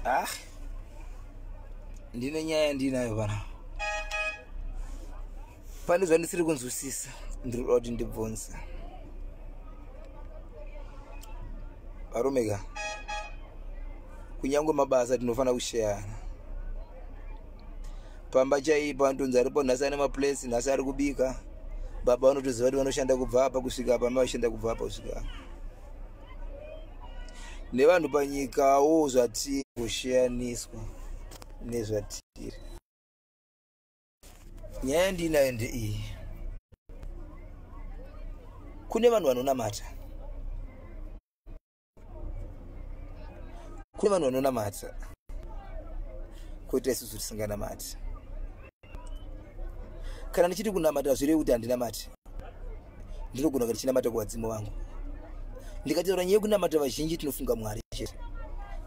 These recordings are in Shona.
Ah, ndine nyaya yandinayo pana, pane zvandisiri kunzwisisa, ndiri kuda kuti ndibvunze varume ka. Kunyange mabasa tinofanira kusheyana pamba chaipo, anotonzi aripo nhasi ane maplace, nhasi ari kubika. Baba vanotoziva kuti vanoshanda kubva apa kusvika apa, mai vashanda kubva apa kusvika apa. Nevanhu panyikawo zvatiri kushiyaniswa nezvatiri. Nyaya yandinayo ndeiyi: kune vanhu vanonamata, kune vanhu vanonamata, kwete isusu tisinganamati. Kana ndichiti kunamata, zvirevi kuti handinamati. Ndinogona kuti ndichinamata kuvadzimu vangu. Ndikataura nyaya yekunamata, vazhinji tinofunga Mwari chete,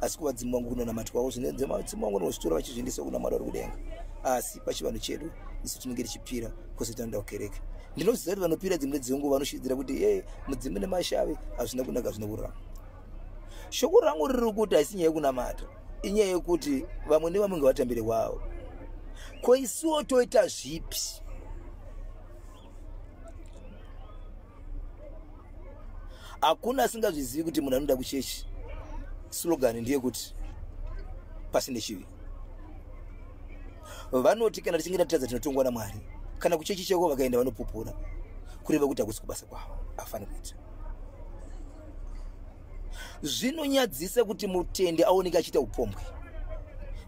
asi kuvadzimu vangu kunonamatwawo. Vadzimu vangu nozvitora vachizviendesa kuna Mwari vari kudenga. Asi pachivanhu chedu isu tinenge tichipira kwose tinoenda kukereke. Ndinoziva kuti vanopira dzimwe dzenguva vanoshidzira kuti e mudzimu nemashavi hazvina kunaka, hazvina kururama. Shoko rangu riri kuti haisi nyaya yekunamata, inyaya yekuti vamwe nevamwe ngavatambire kwavo. Ko isuwo toita zvipi? Hakuna asingazvizivi kuti munhu anoenda kuchechi, slogan ndeyekuti pasine chivi. Vanoti kana tichinge tatadza tinotongwa naMwari. Kana kuchechi cheko vakaenda vanopupura, kureva kuti hakusi kubasa kwavo, hafaniri kuita. Zvinonyadzisa kuti mutende aoneke achiita upombwe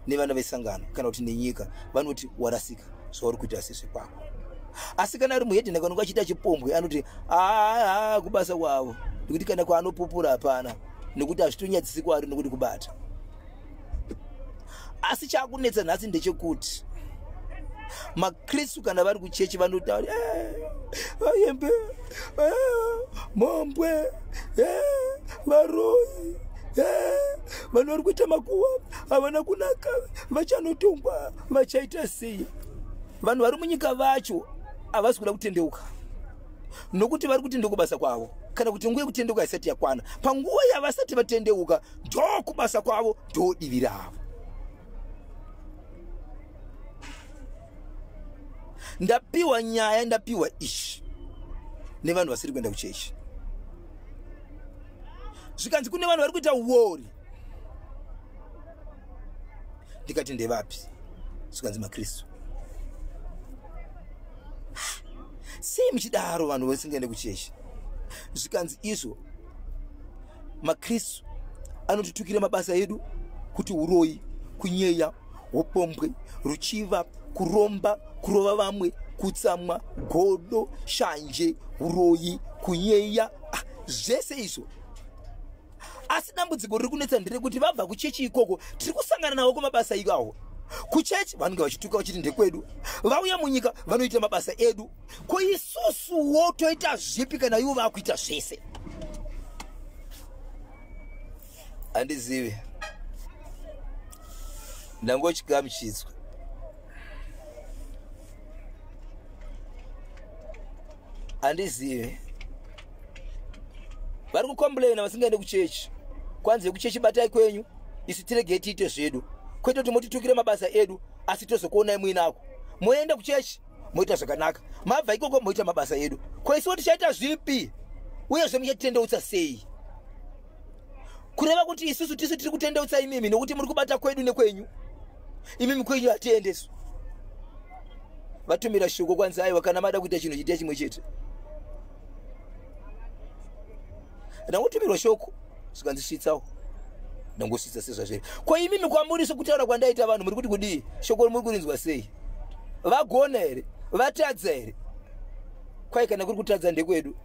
nevana vesangano kana kuti nenyika. Vanoti warasika, zvauri kuita sezvekwako. Asi kana ari muhedheni kanonge achiita chipombwe, anoti aa, kubasa kwavo, nekuti kana kwaanopupura hapana, nekuti hazvitonyadzisi kwaari, nekuti kubata. Asi chakunetsa nhasi ndechekuti makristu kana vari kuchechi vanotaura vayembe, mombwe, varoi, vanhu vari kuita makuva havana kunaka, vachanotongwa, vachaita sei. Vanhu vari munyika vacho havasi kuda kutendeuka, nokuti vari kuti ndokubasa kwavo, kana kuti nguva yekutendeuka isati yakwana. Panguva yavasati vatendeuka, ndokubasa kwavo, ndodivi ravo. Ndapiwa nyaya, ndapiwa ishi nevanhu vasiri kuenda kuchechi. Zvikanzi kune vanhu vari kuita uori. Ndikati ndevapi? Zvikanzi makristu. Sei muchidaro, vanhu vasingaende kuchechi? Zvikanzi izvo makristu anotitukira mabasa edu kuti uroyi, kunyeya, upombwe, ruchiva, kuromba, kurova vamwe, kutsamwa, godo, shanje, uroyi, kunyeya, zvese izvo. Asi dambudziko riri kunetsa nderekuti vabva kuchechi ikoko, tiri kusangana navo kumabasa ikawo. Kuchechi vanenge vachituka vachiti ndekwedu, vauya munyika vanoita mabasa edu. Ko isusuwo toita zvipi kana ivo vakuita zvese? Handizivi, ndangochigamuchidzwa. Handizivi, vari kucomplaina vasingaende kuchechi. Kwanzi yekuchechi, batai kwenyu, isu tiregei tiite zvedu, kwete kuti motitukire mabasa edu asi tozokuonai muinako. Moenda kuchechi moita zvakanaka, mabva ikoko moita mabasa edu. Ko isuwo tichaita zvipi? Uyezve muchatitendeutsa sei? Kureva kuti isusu tisu tiri kutendeutsa imimi, nokuti muri kubata kwedu nekwenyu, imimi kwenyu hatiendesu. Vatumira shoko, kwanzi aiwa, kana mada kuita chinhu chiita chimwe chete. Ndangotumirwa shoko, zvikanzi svitsawo. Ndangosvitsa sezvazviri. Ko imimi kwamuri, sokutaura kwandaita, vanhu muri kuti kudii? Shoko muri kurinzwa sei? Vagona here? Vatadza here? Kwai kana kuri kutadza ndekwedu,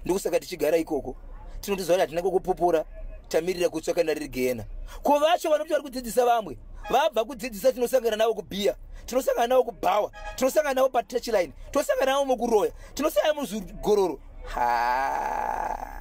ndokusaka tichigara ikoko. Tinotoziva kuti hatina kwekupupura, tamirira kutsva kana riri gehena. Ko vacho vanoti vari kudzidzisa vamwe, vabva kudzidzisa, tinosangana navo kubhiya, tinosangana navo kubhawa, tinosangana navo patouchline, tinosangana navo mukuroya, tinosangana muzvigororo. Ha.